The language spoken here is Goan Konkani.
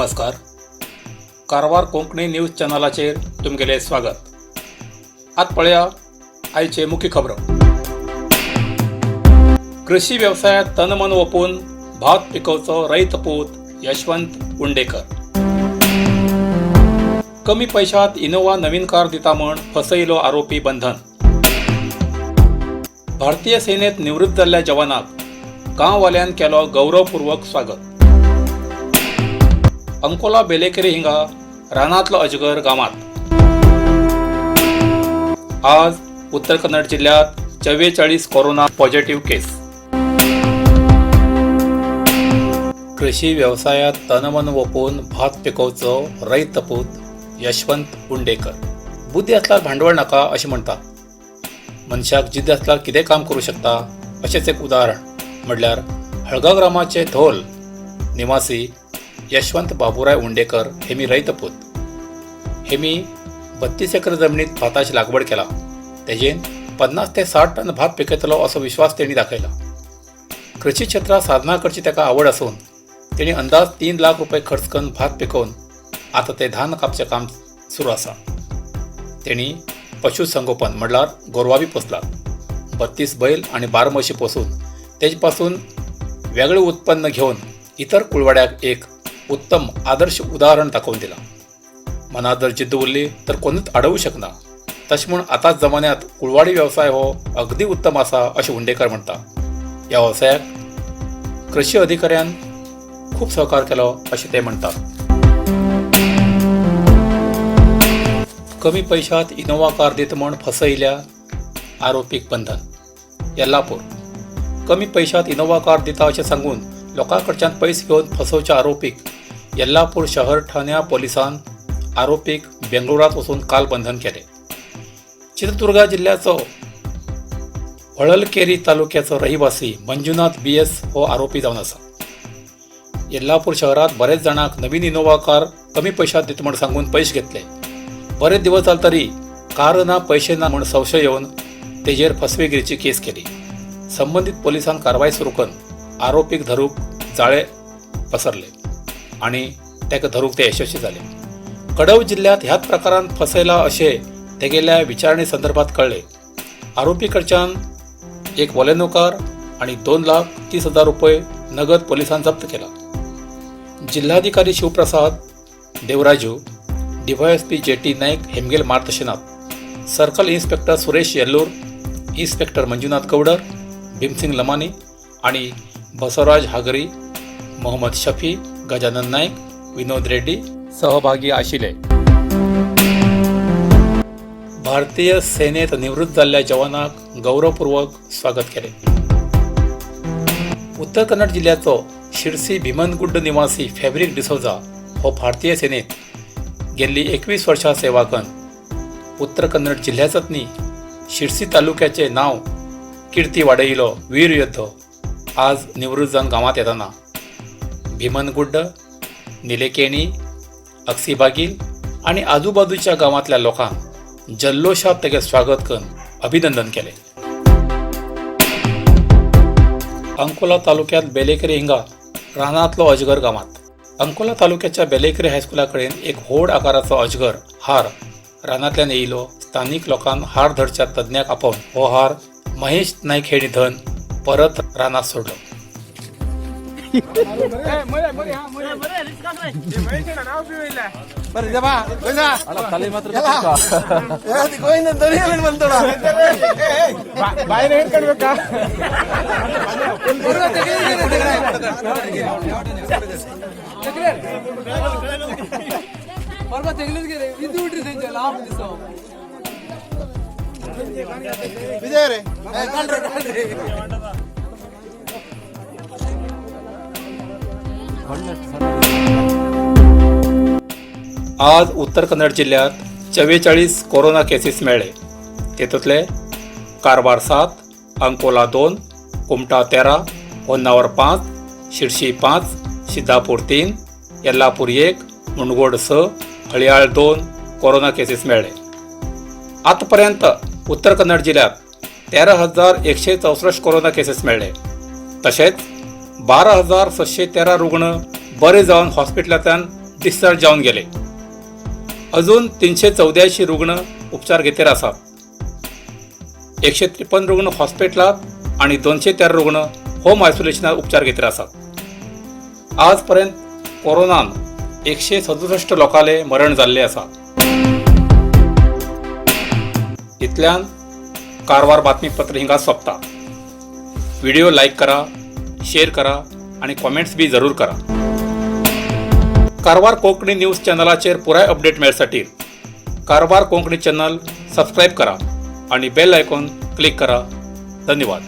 नमस्कार. कारवार कोंकणी न्यूज चॅनलाचेर तुमगेलें स्वागत. आतां पळया आयचे मुख्य खबरो. कृषी वेवसायात तनमन ओपून भात पिकोवचो रयत पूत यशवंत उंडेकर. कमी पैशात इनोवा नवीन कार दिता म्हण फसयलो आरोपी बंधन. भारतीय सेनेत निवृत्त जाल्ल्या जवानाक गांववाल्यान केलो गौरवपूर्वक स्वागत. अंकोला बेलेकेरी हिंगा रानातलो अजगर गावात. आज उत्तर कन्नड जिल्ह्यात 44 कोरोना पॉझिटिव्ह केस. कृषी व्यवसायात तनमन ओपून भात पिकोवचो रयत पूत यशवंत उंडेकर. बुद्धी असल्यार भांडवळ नाका अशें म्हणटात. मनशाक जिद्द आसल्यार कितें काम करूं शकता अशेंच एक उदाहरण म्हणल्यार हळगांव ग्रामाचे धोल निवासी यशवंत बाबुराय उंडेकर हेमी रयतपूत. हेमी 32 एकर जमनीत भाताची लागवड केला. तेजेन 50 ते 60 टन भात पिकयतलो असो विश्वास तेणी दाखयला. कृषी क्षेत्रात साधना करची ताका आवड आसून तेणी अंदाज 3 लाख रुपये खर्च करून भात पिकोवन आतां ते धान कापचें काम सुरू आसा. तेणी पशुसंगोपन म्हणल्यार गोरवां बी पोसलात. 32 बैल आनी 12 म्हशी पोसून तेजे पासून वेगळें उत्पन्न घेवन इतर कुळवाड्याक एक उत्तम आदर्श उदाहरण दाखोवन दिलां. मनात जर जिद्द उरली तर कोणूच आडोवंक शकना. तशें म्हूण आतांच जमान्यांत कुळवाडी वेवसाय हो अगदी उत्तम आसा अशें उंडेकर म्हणटा. ह्या वेवसायाक कृषी अधिकाऱ्यान खूब सहकार केलो अशें ते म्हणटात. कमी पैशात इनोवा कार दिता म्हूण फसयल्या आरोपीक बंधन. येल्लापूर. कमी पैशात इनोवा कार दिता अशें सांगून लोकां कडच्यान पयशे घेवन फसोवच्या आरोपीक येल्लापूर शहर ठाण्या पोलिसान आरोपीक बेंगळुरात वचून काल बंधन केले. चित्रदुर्गा जिल्ल्याचो होळलकेरी तालुक्याचो रहिवासी मंजुनाथ बी एस हो आरोपी जावन आसा. येल्लापूर शहरात बरेच जाणांक नवीन इनोवा कार कमी पैशात दिता म्हूण सांगून पयशे घेतले. बरेच दिवस जाले तरी कार ना पयशे ना म्हूण संशय येवन तेजेर फसवेगिरीची केस केली. संबंदीत पोलिसान कारवाय सुरू करून आरोपीक धरूंक जाळे पसरले आनी ताका धरूंक ते यशस्वी जाले. कडव जिल्ल्यांत ह्याच प्रकारान फसयला अशें तेगेल्या विचारणे संदर्भात कळ्ळे. आरोपी कडच्यान एक वॉलेनो कार आनी 2,30,000 रुपये नगद पोलिसान जप्त केला. जिल्हाधिकारी Shivaprasad Devaraju, DYSP J T Naik हेमगेल मार्गदर्शनात circle inspector Suresh Yellur, inspector Manjunath Gowdar, Bhimsingh Lamani आणि बसवराज हागरी, मोहम्मद शफी, गजानन नाईक, विनोद रेड्डी सहभागी आशिल्ले. भारतीय सेनेत निवृत्त जाल्ल्या जवानाक गौरवपूर्वक स्वागत केले. उत्तर कन्नड जिल्ह्याचो शिरसी भीमनगुड्ड निवासी फॅब्रिक डिसोजा हो भारतीय सेनेत गेल्ली 21 वर्षां सेवा करून उत्तर कन्नड जिल्ह्याचत न्ही शिरसी तालुक्याचे नांव कीर्ती वाडयलो वीर योद्धो आज निवृत्त जावन गांवांत येतना भीमनगुड्ड, निलेकेणी, अक्सीबागील आणि आजूबाजूच्या गांवांतल्या लोकांक जल्लोशात तेगे स्वागत करून अभिनंदन केले. अंकोला तालुक्यात बेलेकेरी हिंगा रानांतलो अजगर गांवांत. अंकोला तालुक्याच्या बेलेकेरी हायस्कुला कडेन एक व्हड आकाराचो अजगर हार रानांतल्यान येयलो. स्थानीक लोकांन हार धरच्या तज्ञाक आपोवन हो हार महेश नाईक हेणी धन परत रानात सोडलो. आज उत्तर कन्नड जिल्ह्यात 44 कोरोना केसीस मेळ्ळे. तेतूंतले कारवार 7, अंकोला 2, कुमटा 13, होन्नावर 5, शिरशी 5, सिद्धापूर 3, येल्लापूर 1, मुंडगोड 6, हळयाळ 2 कोरोना केसीस मेळ्ळे. आतापर्यंत उत्तर कन्नड जिल्ह्यात 13,164 कोरोना केसीस मेळ्ळे. तशेंच 12,713 रुग्ण बरे जावन हॉस्पिटलांतल्यान डिस्चार्ज जाले. डिस्चार्ज जावन गेले. अजून 384 रुग्ण उपचार घेतेर आसात. 153 रुग्ण हॉस्पिटलात आणि 213 रुग्ण होम आयसोलेशनात उपचार घेतेर आसात. आज पर्यंत कोरोनान 167 लोकांले मरण जाल्ले आसा. इतल्यान कारवार बातमीपत्र हिंगा सोंपता. व्हिडिओ लायक करा, शेअर करा आणि कॉमेंट्स बी जरूर करा. कारवार कोंकणी न्यूज चॅनलाचेर पुराय अपडेट मेळसाठी कारवार कोंकणी चॅनल सबस्क्राईब करा आणि बेल आयकॉन क्लिक करा. धन्यवाद.